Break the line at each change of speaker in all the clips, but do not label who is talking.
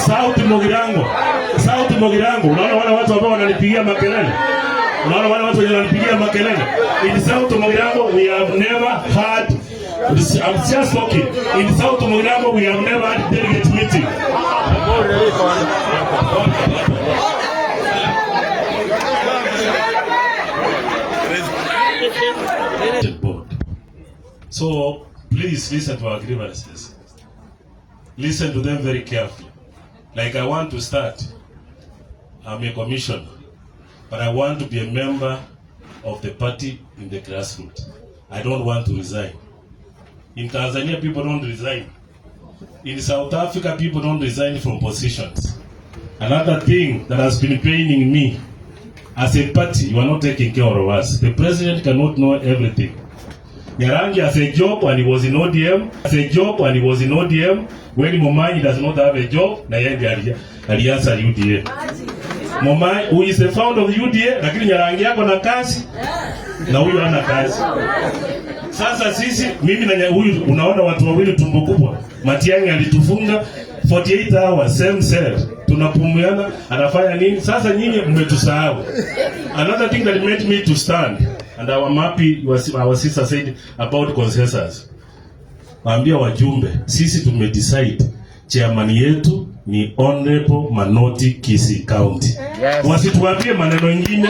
South Mugirango, South Mugirango, unaona wale watu ambao wananipigia makelele, unaona wale watu wananipigia makelele. In South Mugirango we have never had, I'm just talking. In South Mugirango we have never had delegate meeting. Board. So please listen to our grievances. Listen to them very carefully. Like I want to start, I'm a commissioner, but I want to be a member of the party in the grassroots. I don't want to resign. In Tanzania, people don't resign. In South Africa, people don't resign from positions. Another thing that has been paining me, as a party, you are not taking care of us. The president cannot know everything. Nyarangi has a job and he was in ODM. Has a job and he was in ODM. When Momanyi does not have a job, na yeye ndiye alianza UDA. Momanyi, who is the founder of UDA, lakini Nyarangi yako na kazi na huyu hana kazi. Sasa sisi, mimi na huyu, unaona watu wawili tumbo kubwa. Matiang'i alitufunga 48 hours same cell. Tunapumuana, anafanya nini? Sasa nyinyi mmetusahau. Another thing that made me to stand, and our happy, our sister said about consensus. Waambia wajumbe, sisi tumedecide chairman yetu ni Honorable Manoti, Kisii County.
Yes.
Wasituambie maneno ingine.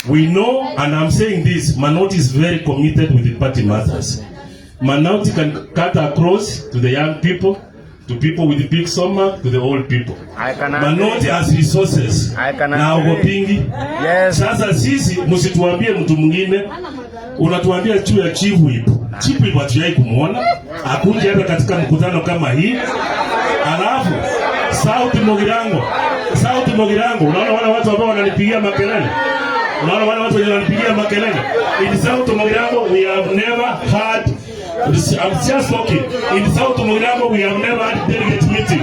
We know, and I'm saying this, Manoti is very committed with the party matters. Manoti can cut across to the young people, to people with the big stomach, to the old people.
I can agree.
Manoti has resources.
I can
Na
agree.
ogopingi.
Yes.
Sasa sisi msituambie mtu mwingine, unatuambia juu ya chief whip. Chief whip hatujai kumuona, akuja hata katika mkutano kama hii. Alafu South Mugirango, South Mugirango, unaona wale watu ambao wananipigia makelele, unaona wale watu wananipigia makelele. In South Mugirango we have never had, I'm just talking. In South Mugirango we have never had delegate meeting.